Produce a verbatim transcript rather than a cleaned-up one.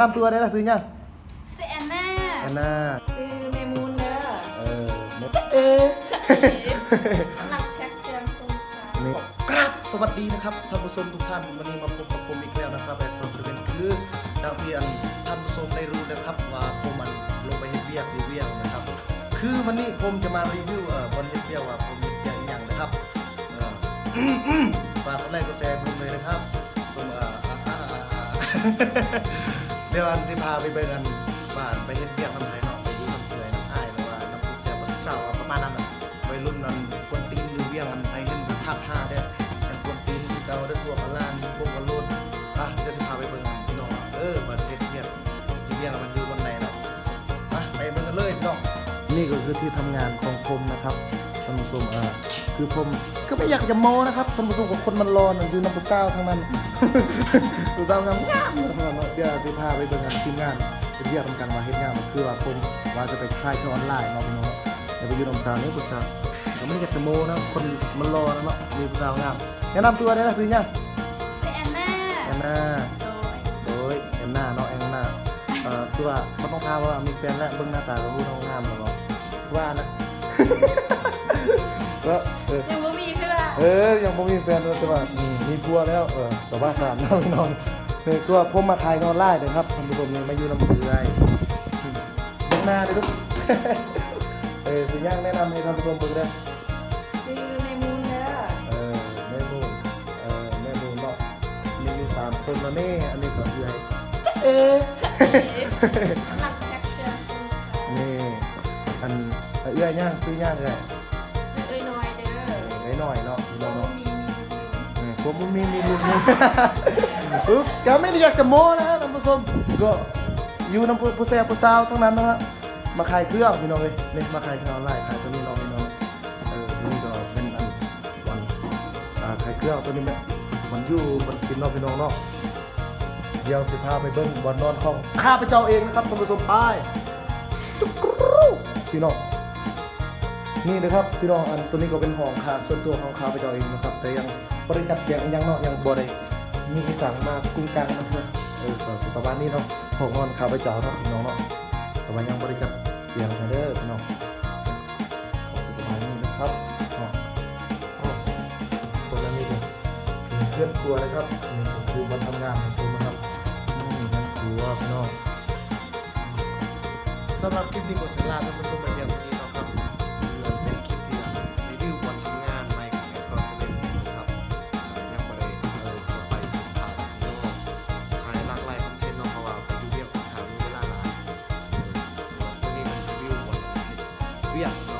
นำตัวได้ละ ซื้อหยัง ชื่อแอนนา แอนนา ชื่อเมมูนเด้อ เออเอ๊ะ จะเอ๋หลักแพ็คเซียงซุงค่ะ นี่ครับ สวัสดีนะครับท่านผู้ชมทุกท่าน วันนี้มาพบกับผมอีกแล้วนะครับแอดคอร์เซเว่น คือดังที่อันท่านผู้ชมได้รู้นะครับว่าผมมันลงไปเฮ็ดเวียกอยู่เวียงนะครับ คือวันนี้ผมจะมารีวิวเอ่อบ่อนเฮ็ดเวียกว่าผมเฮ็ดเวียกอีหยังนะครับ เอ่อ ฝากกดไลค์กดแชร์ผมเลยนะครับ ส่วนเอ่ออ่ะอ่ะอ่ะอ่ะ เดี๋ยวอันสิพาไปเบิ่งอันว่าไปเฮ็ดเวียกนำไผเนาะ ไปอยู่นำเอื้อยนำอ้าย หรือว่านำผู้แซ่บผู้สาวประมาณนั้นน่ะ วัยรุ่นนั้นกวนตีนอยู่เวียง อันไผเห็นก็ทักหาเด้อ อันกวนตีนคือเก่าเด้อ พวกกะล้านพวกกะโลด อ่ะ เดี๋ยวสิพาไปเบิ่งกันพี่น้องเนาะ เออ ว่าสิเฮ็ดเวียกอยู่เวียงมันอยู่บ่อนใดเนาะ มาไปเบิ่งกันเลยพี่น้อง นี่ก็คือที่ทำงานของผมนะครับท่านผู้ชม อ่า คือผมก็ไม่อยากจะโม้นะครับท่านผู้ชม กับคนมันรอน่ะ อยู่นำผู้สาวทั้งนั้น ผู้สาวงามๆทั้งนั้นเนาะ เดี๋ยวสิพาไปเบิ่งกันทีมงาน เป็นเวียกนำกันว่าเฮ็ดงานมันคือว่าผมว่าจะไปขายเครื่องออนไลน์เนาะพี่น้องเนาะ เดี๋ยวไปอยู่นำสาวนี่ผู้สาว ก็ไม่อยากจะโม้นะ คนมันรอนะเนาะ มีผู้สาวงาม แนะนำตัวได้ละ ซื้อหยัง ชื่อแอนนา แอนนา โดย โดยแอนนาเนาะ แอนนา เอ่อ คือว่าบ่ต้องถามว่ามีแฟนแล้ว เบิ่งหน้าตาก็รู้เนาะ งามแล้วเนาะ คือว่านะ ก็เออ ยังบ่มีเทื่อ เออ ยังบ่มีแฟนเลย แต่ว่าอืมมีผัวแล้ว เออ แต่ว่าสามเนาะพี่น้อง เออ คือว่าผมมาขายออนไลน์เด้อครับท่านผู้ชม นี่มาอยู่นำเอื้อย เบิ่งหน้าเด้อลูก เออ สิหยังแนะนำให้ท่านผู้ชมเบิ่งเด้อ ชื่อเมมูนเด้อ เออ แม่มูน เออ แม่มูนเนาะ มีอยู่สามคนเนาะนี่ อันนี้ก็เอื้อย เอ๊ะ จะเอ๋หลักแพ็คเซียงซุงค่ะ นี่ อันเอื้อยหยัง ซื้อหยังเอื้อย ชื่อเอ้ยน้อยเด้อ เอ้ยน้อยเนาะพี่น้อง บ่ เนาะ มีมี เออผมบ่มีมีลูกนี่ ปึ๊บ ก็ไม่ได้อยากจะโม้นะฮะท่านผู้ชม ก็อยู่นำผู้ผู้แซ่บผู้สาวทั้งนั้นนะฮะ มาขายเครื่องพี่น้องเอ้ย นี่มาขายเครื่องออนไลน์ ขายตัวนี้เนาะพี่น้อง เออ นี่ก็เป็นอันวัน อ่า ขายเครื่องตัวนี้แม่นวันอยู่วันกินเนาะพี่น้องเนาะ เดี๋ยวสิพาไปเบิ่งบ่อนนอนของข้าพเจ้าเองนะครับท่านผู้ชม ไป จุ๊กรู๊พี่น้อง นี่นะครับพี่น้อง อันตัวนี้ก็เป็นห้องข้าส่วนตัวของข้าพเจ้าเองนะครับ แต่ยังบ่ได้จัดเตียงอิหยังเนาะ ยังบ่ได้มีอีสังมากุ้งกังนะเพื่อน เออ ก็สิประมาณนี้เนาะ ห้องนอนข้าพเจ้าเนาะพี่น้องเนาะ แต่ว่ายังบ่ได้จัดเตียงให้เด้อพี่น้อง ก็สิประมาณนี้นะครับเนาะ โอ้ ส่วนอันนี้ก็คือเฮือนครัวนะครับ อันนี้ก็คือบ่อนทำงานของผมนะครับ นี่เฮือนครัวพี่น้อง สำหรับคลิปนี้ก็สิลาท่านผู้ชมไปเพียงเท่านี้เนาะครับ เพื่อเป็นคลิปที่รีวิวบ่อนทำงานใหม่ของแอดคอร์เซเว่นนะครับ ยังบ่ได้เอ่อเข้าไปสัมภาษณ์พี่น้อง ถ่ายหลากหลายคอนเทนต์เนาะ เพราะว่าไปอยู่เวียงค่อนข้างมีเวลาหลาย เออ วันนี้มันรีวิวบ่อนเวียงเนาะ